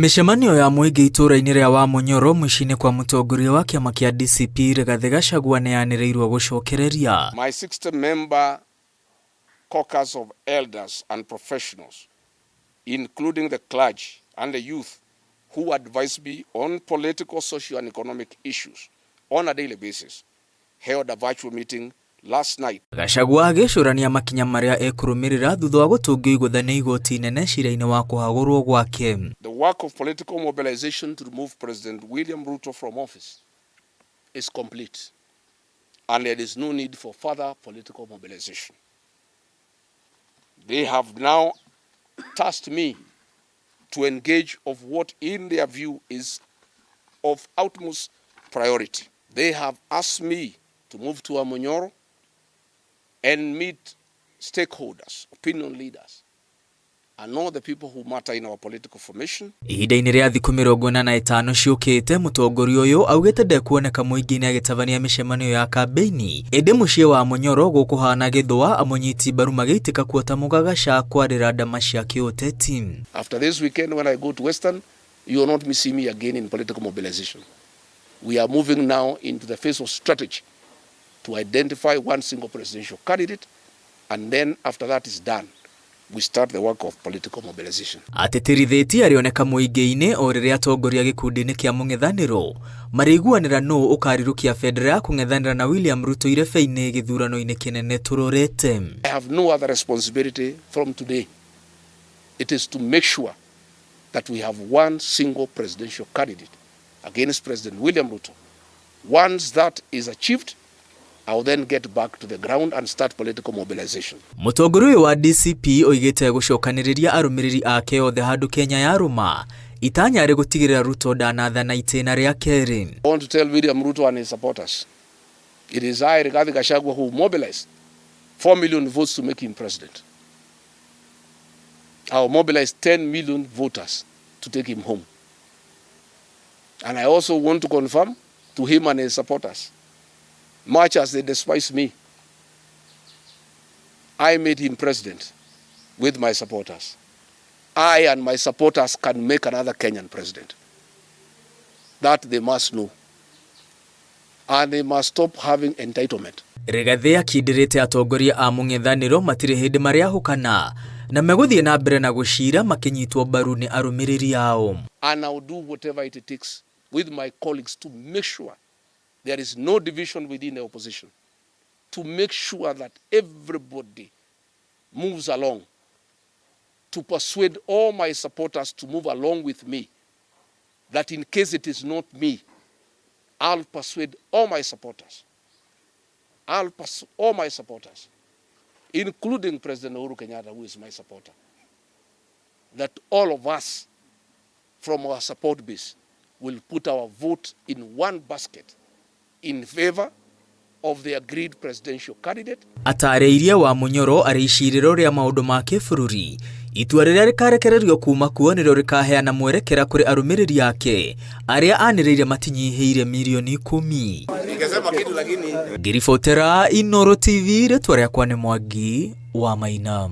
Mĩcemanio ya mũingĩ itũũra-inĩ rĩa Wamunyoro mũciĩ-inĩ kwa mũtongoria wa kĩama kĩa DCP Rigathĩ Gachagua nĩyanĩrĩirwo gũcokereria. My 60 member caucus of elders and professionals, including the clergy and the youth who advise me on political, social and economic issues on a daily basis, held a virtual meeting last night. Gachagua agĩcũrania makinya marĩa ekũrũmĩrĩra thutha wa gũtũngio igũtha nĩ igoti inene cira-inĩ wa kũhagũrwo gwake. The work of political mobilization to remove President William Ruto from office is complete, and there is no need for further political mobilization. They have now tasked me to engage of what in their view is of utmost priority. They have asked me to move to Wamunyoro and meet stakeholders, opinion leaders, and all the people who matter in our political formation. Ihinda-inĩ rĩa thikũ 45 ciũkĩte, mũtongoria ũyũ augĩte ndekuoneka mũingĩ-inĩ agĩtabania mĩcemanio ya kambĩini, ĩndĩ mũciĩ wa Munyoro gũkũhana gĩthũa amũnyiti mbaru magĩitĩka kuo ta mũgagaca kwarĩra ndama cia kĩũteti. After this weekend, when I go to Western, you will not see me again in political mobilization. We are moving now into the phase of strategy to identify one single presidential candidate, and then after that is done, we start the work of political mobilization. Atĩtĩrithĩtie arĩoneka mũingĩ-inĩ o rĩrĩa atongoria gĩkundi-inĩ kĩa mũng'ethanĩro marĩiguanĩra nũ ũkarirũkia bendera ya kũng'ethanĩra na William Ruto irebe-inĩ gĩthurano-inĩ kĩnene tũrorete. I have no other responsibility from today. It is to make sure that we have one single presidential candidate against President William Ruto. Once that is achieved, I will then get back to the ground and start political mobilization. Mũtongoria ũyũ wa DCP oigĩte gũcokanĩrĩria arũmĩrĩri ake othe handũ Kenya yarũma itanya rĩ gũtigĩrĩra Ruto ndanathana itĩna rĩa kerĩ. I want to tell William Ruto and his supporters, it is I, Rigathi Gachagua, who mobilized 4 million votes to make him president. I will mobilize 10 million voters to take him home. And I also want to confirm to him and his supporters, much as they despise me, I made him president with my supporters. I and my supporters can make another Kenyan president. That they must know. And they must stop having entitlement. Rigathĩ akindĩrĩte atongoria a mũng'ethanĩro matirĩ hĩndĩ marĩahũkana na megũthiĩ na mbere na gũcira makĩnyitwo mbaru nĩ arũmĩrĩri ao. And I will do whatever it takes with my colleagues to make sure there is no division within the opposition, to make sure that everybody moves along, to persuade all my supporters to move along with me, that in case it is not me, I'll persuade all my supporters. I'll persuade all my supporters, including President Uhuru Kenyatta, who is my supporter, that all of us from our support base will put our vote in one basket in favor of the agreed presidential candidate. Atarĩirie Wamunyoro arĩ icirĩro rĩa maũndũ ma kĩbũrũri itua rĩrĩa rĩkarekererio kuma kuo nĩrĩo rĩkaheana mwerekera kũrĩ arũmĩrĩri ake arĩa anĩrĩire matinyihĩire mirioni 10. Ngĩribotera Inooro TV, rĩtwa rĩakwa nĩ Mwangi wa Maina.